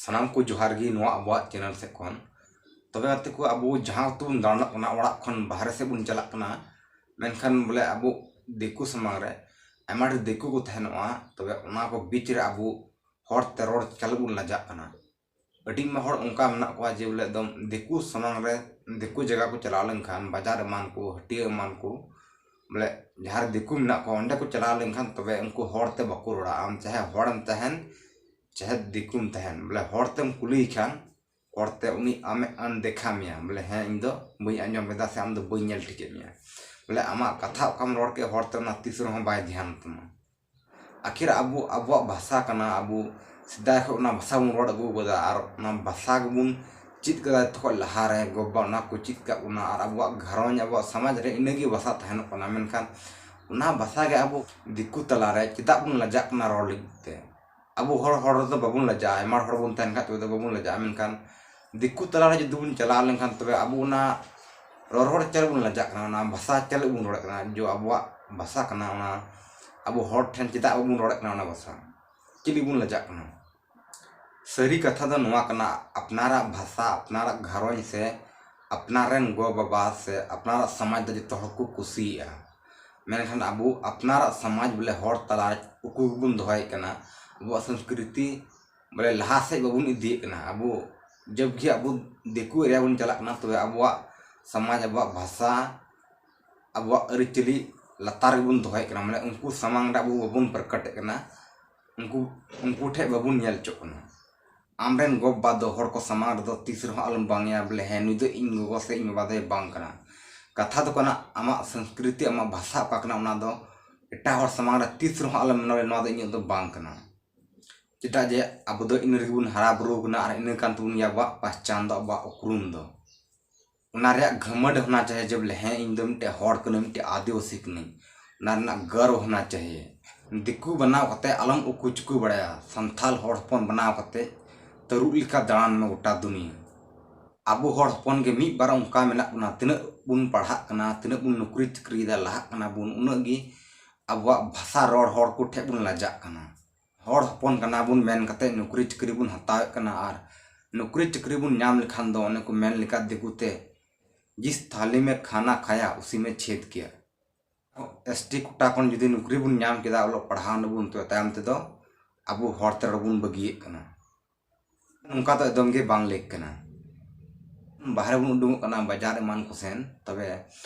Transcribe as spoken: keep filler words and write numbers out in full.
ᱥᱟᱱᱟᱢ ᱠᱚ ᱡᱚᱦᱟᱨ ᱜᱮ ᱱᱚᱣᱟ ᱟᱵᱚᱣᱟᱜ ᱪᱮᱱᱮᱞ ᱥᱮᱫ ᱠᱷᱚᱱ᱾ ᱛᱚᱵᱮ ᱜᱟᱛᱮ ᱠᱚ, ᱟᱵᱚ ᱡᱟᱦᱟᱸ ᱛᱮᱵᱚᱱ ᱫᱟᱬᱟᱱᱚᱜ ᱠᱟᱱᱟ, ᱚᱲᱟᱜ ᱠᱷᱚᱱ ᱵᱟᱦᱨᱮ ᱥᱮᱫ ᱵᱚᱱ ᱪᱟᱞᱟᱜ ᱠᱟᱱᱟ, ᱢᱮᱱᱠᱷᱟᱱ ᱵᱚᱞᱮ ᱟᱵᱚ ᱫᱤᱠᱩ ᱥᱟᱢᱟᱝ ᱨᱮ ᱟᱭᱢᱟ ᱰᱷᱮᱨ ᱫᱤᱠᱩ ᱠᱚ ᱛᱟᱦᱮᱱᱚᱜᱼᱟ, ᱛᱚᱵᱮ ᱚᱱᱟ ᱠᱚ ᱵᱤᱪ ᱨᱮ ᱟᱵᱚ ᱦᱚᱲ ᱛᱮ ᱨᱚᱲ ᱪᱟᱞᱩ ᱵᱚᱱ ᱞᱟᱡᱟᱜ ᱠᱟᱱᱟ᱾ ᱟᱹᱰᱤ ᱟᱭᱢᱟ ᱦᱚᱲ ᱚᱱᱠᱟ ᱢᱮᱱᱟᱜ ᱠᱚᱣᱟ ᱡᱮ ᱵᱚᱞᱮ ᱮᱠᱫᱚᱢ ᱫᱤᱠᱩ ᱥᱟᱢᱟᱝ ᱨᱮ, ᱫᱤᱠᱩ ᱡᱟᱭᱜᱟ ᱠᱚ ᱪᱟᱞᱟᱣ ᱞᱮᱱᱠᱷᱟᱱ, ᱵᱟᱡᱟᱨ ᱮᱢᱟᱱ ᱠᱚ, ᱦᱟᱹᱴᱤᱭᱟᱹ ᱮᱢᱟᱱ ᱠᱚ, ᱵᱚᱞᱮ ᱡᱟᱦᱟᱸ ᱨᱮ ᱫᱤᱠᱩ ᱢᱮᱱᱟᱜ ᱠᱚᱣᱟ, ᱚᱸᱰᱮ ᱠᱚ ᱪᱟᱞᱟᱣ ᱞᱮᱱᱠᱷᱟᱱ ᱛᱚᱵᱮ ᱩᱱᱠᱩ ᱦᱚᱲ ᱛᱮ ᱵᱟᱠᱚ ᱨᱚᱲᱟ᱾ ᱟᱢ ᱪᱟᱦᱮ ᱦᱚᱲᱮᱢ ᱛᱟᱦᱮᱱ, ᱪᱟᱦᱮ ᱫᱤᱠᱩᱢ ᱛᱟᱦᱮᱱ, ᱵᱚᱞᱮ ᱦᱚᱲ ᱛᱮᱢ ᱠᱩᱞᱤᱭᱮ ᱠᱷᱟᱱ, ᱦᱚᱲ ᱛᱮ ᱩᱱᱤ ᱟᱢᱮ ᱟᱱᱫᱮᱠᱷᱟ ᱢᱮᱭᱟ, ᱵᱚᱞᱮ ᱦᱮᱸ, ᱤᱧ ᱫᱚ ᱵᱟᱹᱧ ᱟᱸᱡᱚᱢ ᱞᱮᱫᱟ ᱥᱮ ᱟᱢ ᱫᱚ ᱵᱟᱹᱧ ᱧᱮᱞ ᱴᱷᱤᱠᱮᱫ ᱢᱮᱭᱟ᱾ ᱵᱚᱞᱮ ᱟᱢᱟᱜ ᱠᱟᱛᱷᱟ ᱚᱠᱟᱢ ᱨᱚᱲ ᱠᱮᱫ, ᱦᱚᱲ ᱛᱮ ᱚᱱᱟ ᱛᱤᱥ ᱨᱮᱦᱚᱸ ᱵᱟᱭ ᱫᱷᱮᱭᱟᱱ ᱛᱟᱢᱟ᱾ ᱟᱹᱠᱷᱤᱨ ᱟᱵᱚ, ᱟᱵᱚᱣᱟᱜ ᱵᱷᱟᱥᱟ ᱠᱟᱱᱟ, ᱟᱵᱚ ᱥᱮᱫᱟᱭ ᱠᱷᱚᱱ ᱚᱱᱟ ᱵᱷᱟᱥᱟ ᱵᱚᱱ ᱨᱚᱲ ᱟᱹᱜᱩ ᱟᱠᱟᱫᱟ, ᱟᱨ ᱚᱱᱟ ᱵᱷᱟᱥᱟ ᱜᱮᱵᱚᱱ ᱪᱮᱫ ᱠᱟᱫᱟ ᱡᱚᱛᱚ ᱠᱷᱚᱱ ᱞᱟᱦᱟᱨᱮ, ᱜᱚ-ᱵᱟᱵᱟ ᱚᱱᱟ ᱠᱚ ᱪᱮᱫ ᱠᱟᱜ ᱵᱚᱱᱟ, ᱟᱨ ᱟᱵᱚᱣᱟᱜ ᱜᱷᱟᱨᱚᱸᱡᱽ, ᱟᱵᱚᱣᱟᱜ ᱥᱚᱢᱟᱡᱽ ᱨᱮ ᱤᱱᱟᱹᱜᱮ ᱵᱷᱟᱥᱟ ᱛᱟᱦᱮᱱᱚᱜ ᱠᱟᱱᱟ᱾ ᱢᱮᱱᱠᱷᱟᱱ ᱚᱱᱟ ᱵᱷᱟᱥᱟ ᱜᱮ ᱟᱵᱚ ᱫᱤᱠᱩ ᱛᱟᱞᱟᱨᱮ ᱪᱮᱫᱟᱜ ᱵᱚᱱ ᱞᱟᱡᱟᱜ ᱠᱟᱱᱟ ᱨᱚᱲ ᱞᱟᱹᱜᱤᱫ ᱛᱮ? ᱟᱵᱚ ᱦᱚᱲ, ᱦᱚᱲ ᱨᱮᱫᱚ ᱵᱟᱵᱚᱱ ᱞᱟᱡᱟᱜᱼᱟ, ᱟᱭᱢᱟ ᱦᱚᱲ ᱵᱚᱱ ᱛᱟᱦᱮᱱ ᱠᱷᱟᱡ ᱛᱚᱵᱮ ᱫᱚ ᱵᱟᱵᱚᱱ ᱞᱟᱡᱟᱜᱼᱟ᱾ ᱢᱮᱱᱠᱷᱟᱱ ᱫᱤᱠᱩ ᱛᱟᱞᱟᱨᱮ ᱡᱩᱫᱤ ᱵᱚᱱ ᱪᱟᱞᱟᱣ ᱞᱮᱱᱠᱷᱟᱱ ᱛᱚᱵᱮ ᱟᱵᱚ ᱚᱱᱟ ᱨᱚᱨᱚᱲ ᱪᱟᱞ ᱵᱚᱱ ᱞᱟᱡᱟᱜ ᱠᱟᱱᱟ, ᱚᱱᱟ ᱵᱷᱟᱥᱟ ᱪᱟᱞ ᱵᱚᱱ ᱨᱚᱲᱮᱫ ᱠᱟᱱᱟ, ᱡᱚ ᱟᱵᱚᱣᱟᱜ ᱵᱷᱟᱥᱟ ᱠᱟᱱᱟ, ᱚᱱᱟ ᱟᱵᱚ ᱦᱚᱲ ᱴᱷᱮᱱ ᱪᱮᱫᱟᱜ ᱵᱟᱵᱚᱱ ᱨᱚᱲᱮᱫ ᱠᱟᱱᱟ ᱚᱱᱟ ᱵᱷᱟᱥᱟ? ᱪᱮᱫ ᱞᱟᱹᱜᱤᱫ ᱵᱚᱱ ᱞᱟᱡᱟᱜ ᱠᱟᱱᱟ? ᱥᱟᱹᱨᱤ ᱠᱟᱛᱷᱟ ᱫᱚ ᱱᱚᱣᱟ ᱠᱟᱱᱟ, ᱟᱯᱱᱟᱨᱟᱜ ᱵᱷᱟᱥᱟ, ᱟᱯᱱᱟᱨᱟᱜ ᱜᱷᱟᱨᱚᱸᱡᱽ ᱥᱮ ᱟᱯᱱᱟᱨ ᱨᱮᱱ ᱜᱚ-ᱵᱟᱵᱟ ᱥᱮ ᱟᱯᱱᱟᱨᱟᱜ ᱥᱚᱢᱟᱡᱽ ᱫᱚ ᱡᱚᱛᱚ ᱦᱚᱲ ᱠᱚ ᱠᱩᱥᱤᱭᱟᱜᱼᱟ᱾ ᱢᱮᱱᱠᱷᱟᱱ ᱟᱵᱚ ᱟᱯᱱᱟᱨᱟᱜ ᱥᱚᱢᱟᱡᱽ ᱵᱚᱞᱮ ᱦᱚᱲ ᱛᱟᱞᱟᱨᱮ ᱩᱠᱩ ᱜᱮᱵᱚᱱ ᱫᱚᱦᱚᱭᱮᱫ ᱠᱟᱱᱟ, ᱟᱵᱚᱣᱟᱜ ᱥᱚᱝᱥᱠᱨᱤᱛᱤ ᱵᱚᱞᱮ ᱞᱟᱦᱟ ᱥᱮᱫ ᱵᱟᱵᱚᱱ ᱤᱫᱤᱭᱮᱫ ᱠᱟᱱᱟ᱾ ᱟᱵᱚ ᱡᱚᱵ ᱜᱮ ᱟᱵᱚ ᱫᱤᱠᱩ ᱮᱨᱤᱭᱟ ᱵᱚᱱ ᱪᱟᱞᱟᱜ ᱠᱟᱱᱟ, ᱛᱚᱵᱮ ᱟᱵᱚᱣᱟᱜ ᱥᱚᱢᱟᱡᱽ, ᱟᱵᱚᱣᱟᱜ ᱵᱷᱟᱥᱟ, ᱟᱵᱚᱣᱟᱜ ᱟᱹᱨᱤᱪᱟᱹᱞᱤ ᱞᱟᱛᱟᱨ ᱨᱮᱵᱚᱱ ᱫᱚᱦᱚᱭᱮᱫ ᱠᱟᱱᱟ᱾ ᱢᱟᱱᱮ ᱩᱱᱠᱩ ᱥᱟᱢᱟᱝ ᱨᱮ ᱟᱵᱚ ᱵᱟᱵᱚᱱ ᱯᱨᱚᱠᱚᱴᱮᱫ ᱠᱟᱱᱟ, ᱩᱱᱠᱩ, ᱩᱱᱠᱩ ᱴᱷᱮᱱ ᱵᱟᱵᱚᱱ ᱧᱮᱞ ᱦᱚᱪᱚᱜ ᱠᱟᱱᱟ᱾ ᱟᱢᱨᱮᱱ ᱜᱚ-ᱵᱟᱵᱟ ᱫᱚ ᱦᱚᱲ ᱠᱚ ᱥᱟᱢᱟᱝ ᱨᱮᱫᱚ ᱛᱤᱥ ᱨᱮᱦᱚᱸ ᱟᱞᱚᱢ ᱵᱟᱝ ᱮᱭᱟ, ᱵᱚᱞᱮ ᱦᱮᱸ, ᱱᱩᱭ ᱫᱚ ᱤᱧ ᱜᱚᱜᱚ ᱥᱮ ᱤᱧ ᱵᱟᱵᱟ ᱫᱚᱭ ᱵᱟᱝ ᱠᱟᱱᱟ᱾ ᱠᱟᱛᱷᱟ ᱫᱚ ᱠᱟᱱᱟ, ᱟᱢᱟᱜ ᱥᱚᱝᱥᱠᱨᱤᱛᱤ, ᱟᱢᱟᱜ ᱵᱷᱟᱥᱟ ᱚᱠᱟ ᱠᱟᱱᱟ, ᱚᱱᱟ ᱫᱚ ᱮᱴᱟᱜ ᱦᱚᱲ ᱥᱟᱢᱟᱝ ᱨᱮ ᱛᱤᱥ ᱨᱮᱦᱚᱸ ᱟᱞᱚᱢ ᱢᱮᱱᱟ, ᱵᱚᱞᱮ ᱱᱚᱣᱟ ᱫᱚ ᱤᱧᱟᱹᱜ ᱫᱚ ᱵᱟᱝ ᱠᱟᱱᱟ᱾ ᱪᱮᱫᱟᱜ ᱡᱮ ᱟᱵᱚ ᱫᱚ ᱤᱱᱟᱹ ᱨᱮᱜᱮ ᱵᱚᱱ ᱦᱟᱨᱟ ᱵᱩᱨᱩ ᱠᱟᱱᱟ ᱟᱨ ᱤᱱᱟᱹ ᱠᱟᱱ ᱛᱟᱵᱚᱱ ᱜᱮᱭᱟ ᱟᱵᱚᱣᱟᱜ ᱯᱟᱦᱪᱟᱱ ᱫᱚ, ᱟᱵᱚᱣᱟᱜ ᱩᱯᱨᱩᱢ ᱫᱚ᱾ ᱚᱱᱟ ᱨᱮᱭᱟᱜ ᱜᱷᱟᱢᱟᱹᱰ ᱦᱳᱱᱟ ᱪᱟᱦᱤᱭᱮ ᱡᱮ ᱵᱚᱞᱮ ᱦᱮᱸ, ᱤᱧ ᱫᱚ ᱢᱤᱫᱴᱮᱡ ᱦᱚᱲ ᱠᱟᱹᱱᱟᱹᱧ, ᱢᱤᱫᱴᱮᱡ ᱟᱹᱫᱤᱵᱟᱹᱥᱤ ᱠᱟᱹᱱᱟᱹᱧ, ᱚᱱᱟ ᱨᱮᱱᱟᱜ ᱜᱚᱨᱵ ᱦᱳᱱᱟ ᱪᱟᱦᱤᱭᱮ᱾ ᱫᱤᱠᱩ ᱵᱮᱱᱟᱣ ᱠᱟᱛᱮ ᱟᱞᱚᱢ ᱩᱠᱩ ᱪᱩᱠᱩ ᱵᱟᱲᱟᱭᱟ, ᱥᱟᱱᱛᱟᱞ ᱦᱚᱲ ᱦᱚᱯᱚᱱ ᱵᱮᱱᱟᱣ ᱠᱟᱛᱮ ᱛᱟᱹᱨᱩᱵ ᱞᱮᱠᱟ ᱫᱟᱬᱟᱱ ᱢᱮ ᱜᱚᱴᱟ ᱫᱩᱱᱤᱭᱟᱹ᱾ ᱟᱵᱚ ᱦᱚᱲ ᱦᱚᱯᱚᱱ ᱜᱮ ᱢᱤᱫ ᱵᱟᱨ ᱚᱱᱠᱟ ᱢᱮᱱᱟᱜ ᱵᱚᱱᱟ, ᱛᱤᱱᱟᱹᱜ ᱵᱚᱱ ᱯᱟᱲᱦᱟᱜ ᱠᱟᱱᱟ, ᱛᱤᱱᱟᱹᱜ ᱵᱚᱱ ᱱᱚᱠᱨᱤ ᱪᱟᱹᱠᱨᱤᱭᱮᱫᱟ, ᱞᱟᱦᱟᱜ ᱠᱟᱱᱟ ᱵᱚᱱ, ᱩᱱᱟᱹᱜ ᱜᱮ ᱟᱵᱚᱣᱟᱜ ᱵᱷᱟᱥᱟ ᱨᱚᱲ ᱦᱚᱲ ᱠᱚ ᱴᱷᱮᱱ ᱵᱚᱱ ᱞᱟᱡᱟᱜ ᱠᱟᱱᱟ᱾ ᱦᱚᱲ ᱦᱚᱯᱚᱱ ᱠᱟᱱᱟ ᱵᱚᱱ ᱢᱮᱱ ᱠᱟᱛᱮ ᱱᱚᱠᱨᱤ ᱪᱟᱹᱠᱨᱤ ᱵᱚᱱ ᱦᱟᱛᱟᱣᱮᱫ ᱠᱟᱱᱟ, ᱟᱨ ᱱᱚᱠᱨᱤ ᱪᱟᱹᱠᱨᱤ ᱵᱚᱱ ᱧᱟᱢ ᱞᱮᱠᱷᱟᱱ ᱫᱚ ᱚᱱᱮ ᱠᱚ ᱢᱮᱱ ᱞᱮᱠᱟ ᱫᱤᱠᱩ ᱛᱮ, ᱡᱤᱥ ᱛᱷᱟᱞᱤ ᱢᱮ ᱠᱷᱟᱱᱟ ᱠᱷᱟᱭᱟ ᱩᱥᱤ ᱢᱮ ᱪᱷᱮᱫ ᱜᱮᱭᱟ᱾ ᱮᱥ ᱴᱤ ᱠᱳᱴᱟ ᱠᱷᱚᱱ ᱡᱩᱫᱤ ᱱᱚᱠᱨᱤ ᱵᱚᱱ ᱧᱟᱢ ᱠᱮᱫᱟ, ᱚᱞᱚᱜ ᱯᱟᱲᱦᱟᱣ ᱱᱟᱵᱚᱱ, ᱛᱚ ᱛᱟᱭᱚᱢ ᱛᱮᱫᱚ ᱟᱵᱚ ᱦᱚᱲ ᱛᱮ ᱨᱚᱲ ᱵᱚᱱ ᱵᱟᱹᱜᱤᱭᱮᱫ ᱠᱟᱱᱟ᱾ ᱱᱚᱝᱠᱟ ᱫᱚ ᱮᱠᱫᱚᱢ ᱜᱮ ᱵᱟᱝ ᱞᱮᱠ ᱠᱟᱱᱟ᱾ ᱵᱟᱦᱨᱮ ᱵᱚᱱ ᱩᱰᱩᱝᱚᱜ ᱠᱟᱱᱟ ᱵᱟᱡᱟᱨ ᱮᱢᱟᱱ ᱠᱚ ᱥᱮᱱ, ᱛᱚᱵᱮ